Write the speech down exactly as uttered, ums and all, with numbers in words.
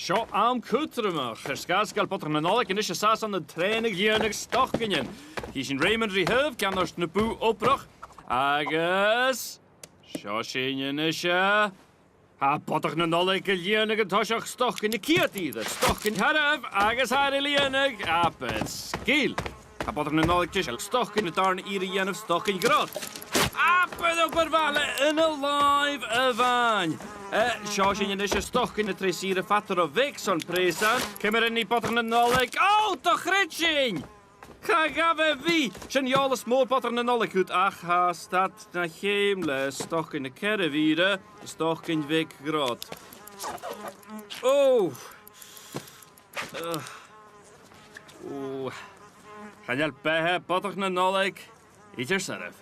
Seo àm cudromach. Air sgàth 's gu bheil Bodach na Nollaig a-nis an sàs ann an trèanadh lìonadh stocainnean, chì sinn Raymond ri thaobh, ceannard na bùth-obrach, agus seo sinn a-nise. Tha Bodach na Nollaig a' lìonadh an toiseach stocainn a' chiad ìre, stocainn thar a bheil, agus tha e air a lìonadh, abair sgil. Tha Bodach na Nollaig deiseil stocainn an dàrna ìre a dhèanamh, stocainn ghrod. Abair obair mhath le ionad làimh a-mhàin. Eh, seo sinn a-nis, stocainn an treas ìre fada ro bheag son preusant. Ciamar a nì Bodach na Nollaig? Ò, do chreid sinn! Cha ghabh e a bhith! Sin eòlas mòr Bodach na Nollaig dhut, ach tha stad na cheum le stocainn na ceathramh ìre, stocainn bheag ghrod. Ò! Ugh. Ò. Chan eil beatha Bodach na Nollaig idir soirbh.